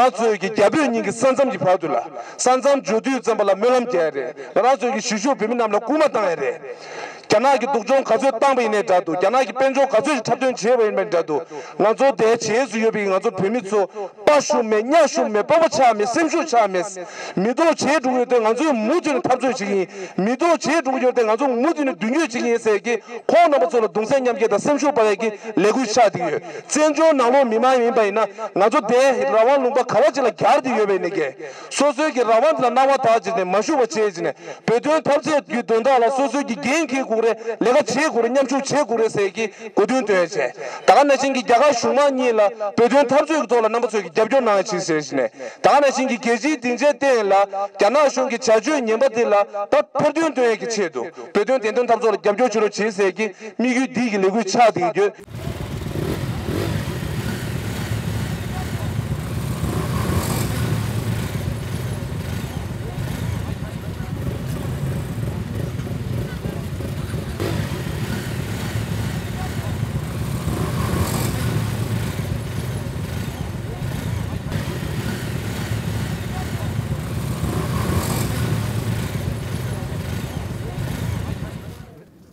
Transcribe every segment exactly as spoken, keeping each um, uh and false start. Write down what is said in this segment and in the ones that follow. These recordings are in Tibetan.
རང་ཚོའི་གི་རྒྱ་བོད་གཉིས་ཀྱི་ས་མཚམས་ཀྱི་བར་དུ་ལ། ས་མཚམས་འཇོག་དུས་ཙམ་པ་ལ་སྨོན་ལམ་རྒྱག་ཡ་རེད། ང་རང་ཚོའི་གི་གཞིས་བཞུགས་བོད་མི་རྣམས་ལ་སྐུལ་མ་བཏང་ཡ་རེད། རྒྱ་ནག་གི་སྡུག་སྦྱོང་ག་ཚོད་བཏང་པ་ཡིན་ནའི་འདྲ་འདུག་རྒྱ་ནག་གི་དཔལ་འབྱོར་ག་ཚོད་ཅིག་འཁྲབ་སྟོན་བྱས་པ་ཡིན་པ་འདྲ་འདུག་ང་ཚོ་དེའི་རྗེས་སུ་ཡོད་པའི་ང་ཚོ་བོད་མི་ཚོ་དཔའ་ཞུམ་མེད། གཉའ་ཞུམ་མེད། སྤོབས་པ་ཆག་མེད། སེམས་ཤུགས་ཆག་མེད། མི་ཐོག་བྱས་འགྲོ་གི་ཡོད་དུས་ང་ཚོས་མུ་མཐུད་ནས་འཐབ་རྩོད་བྱེད་ཀྱི་ཡིན། མི་ཐོག་བྱས་འགྲོ་གི་ཡོད་དུས་ང་ཚོས་མུ་མཐུད་ནས་མདུན་སྐྱོད་བྱེད་ཀྱི་ཡིན་ཟེར་གྱི། ཁོང་རྣམ་པ་ཚོ་ལ་གདུང་སེམས་མཉམ་སྐྱེད་དང་སེམས་ཤུགས་སྤར་ཡས་ཀྱི་ལས་འགུལ་ཆགས་བསྡད་ཡོད། བཙན་བྱོལ་ནང་ལོགས་མི་མང་ཡིན་པ་ཡིན་ན། ང་ཚོ་དེ་རང་དབང་ལུང་པ་ག་བ་ཅིག་ལ་གྱར་ཏེ་ཡོད་པ་ཡིན་ནའི་ཀྱེ། སོ་སོའི་གི་རང་དབང་དེ་ལ་སྣང་བ་དག་བྱས་ནས་མ་ཞུགས་པ་བྱས་བྱས་ནས། བོད་དོན་འཐབ་རྩོད་ཀྱི་དོན་དག་ལ་སོ་སོའི་གི་འགན་འཁྱེར་དགོས་རེད། ལས་ཀ་བྱེད་དགོས་རེད། མཉམ་ཞུགས་བྱེད་དགོས་རེད་ཟེར་གྱི་གོ་སྟོན་བཏོན་བྱས། ད་ག་ནང་བཞིན་གྱི་རྒྱ་གར་གཞུང་མང་གཉིས་ལ་བོད་དོན་འཐབ་རྩོད་ཀྱི་ཐོག་ལ་རྣམ་པ་ཚོས་ཀྱི་རྒྱབ་སྐྱོར་གནང་ཡ་བྱེད་ཟེར་བྱས་ནས། ད་ག་ནང་བཞིན་གྱི་རྒྱལ་སྤྱིའི་སྡིངས་ཆའི་སྟེང་ལ་རྒྱ་ནག་གཞུང་གི་བྱ་སྤྱོད་ངན་པ་དེ་ལ་ད་ཕེར་གདོན་སྟོན་ཡས་ཀྱི་ཆེད་དུ། བོད་དོན་བདེན་དོན་འཐབ་རྩོད་ལ་རྒྱབ་སྐྱོར་བྱེད་རོགས་བྱེད་ཟེར་གྱི་དམིགས་ཡུལ་འདི་གི་ལས་འགུལ་ཆགས་བསྡད་ཡོད།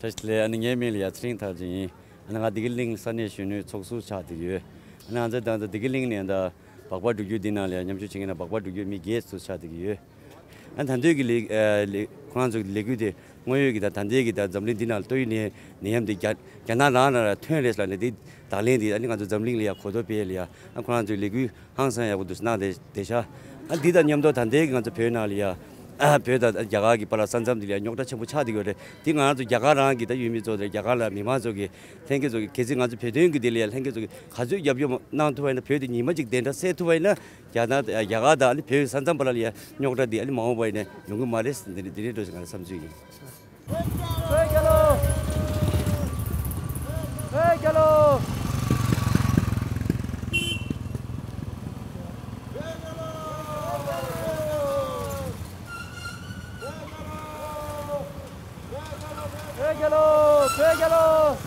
བཀྲ་ཤིས་བདེ་ལེགས། ཨ་ནི་ངའི་མིང་ལ་ཡ་ཚེ་རིང་མཐར་ཕྱིན་ཡིན། ཨ་ནི་ང་བདེ་སྐྱིད་གླིང་ས་གནས་གཞོན་ནུའི་ཚོགས་ཟུར་ཆགས་བསྡད་ཡོད། ཨ་ནི་ང་ཚོ་ད་ལྟ་བདེ་སྐྱིད་གླིང་ནས་ད་སྦག་སྦག་འགྲོ་རྒྱུ་འདི་ནང་ལ་ཡ་མཉམ་ཞུགས་བྱེད་མཁན་ན་སྦག་སྦག་འགྲོ་རྒྱུ་མི་བརྒྱད་ཙམ་ཆགས་བསྡད་ཀྱི་ཡོད། ཨ་ནི་ད་ལྟའི་གི་ལས་ཨ་ལས་ཁོ་རང་ཚོ་གི་ལས་འགུལ་དེ་དངོས་ཡོད་ཀྱི་ད་ད་ལྟའི་གི་ད་འཛམ་གླིང་འདི་ནང་ལ་ཏོག་དབྱིབས་ནད་ནད་ཡམས་དེ་རྒྱ་རྒྱ་ནག་རང་ལ་ཐོན་རེད་ལབ་ནས་དེ་དང་ལེན་དེ་ཨ་ནི་ང་ཚོ་འཛམ་གླིང་ལ་ཡ་གོ་རྟོགས་སྤེལ་ལ་ཡ། ཨ་ཁོ་རང་ཚོའི་ལས་འགུལ་ཧང་སང་ཡག་པོ་འདུག་གནང་བསྡད་བསྡད་ཤག་ཨ་འདི་དང་མཉམ་དུ་ད་ལྟའི་གི་ང་ཚོ་བོད་ནང་ལ་ཡ། ཨ་བོད་དང་རྒྱ་གར་གྱི་བར་ལ་ས་མཚམས་དེ་ལ་ཡ་རྙོག་དྲ་ཆེན་པོ་ཆགས་བསྡད་ཡོད་རེད། དེ་ང་རང་ཚོ་རྒྱ་གར་རང་གི་ད་ཡུལ་མི་ཚོ་དང་རྒྱ་གར་ལ་མི་མང་ཚོ་གི་ལྷན་རྒྱས་ཚོ་གི་གལ་སྲིད་ང་ཚོ་བོད་དོན་གྱི་དེ་ལ་ཡ་ལྷན་རྒྱས་ཚོ་གི་ག་ཚོད་རྒྱབ་སྐྱོར་གནང་ཐུབ་པ་ཡིན་ན། བོད་དེ་ཉི་མ་གཅིག་བདེན་མཐའ་གསལ་ཐུབ་པ་ཡིན་ན། རྒྱ་ནག་རྒྱ་གར་དང་ཨ་ནི་བོད་ས་མཚམས་བར་ལ་ཡ་རྙོག་དྲ་དེ་ཨ་ནི་མ་འོངས་པ་ཡིན་ན་ཡོང་གི་མ་རེད། འདི་འདི་འདྲའི་འགྲོ་ཞིག་ང་ལ་བསམ་ཚུལ་ཡིན། བོད་རྒྱལ་ལོ། བོད་རྒྱལ་ལོ། བོད་རྒྱལ་ལོ། བོད་རྒྱལ་ལོ།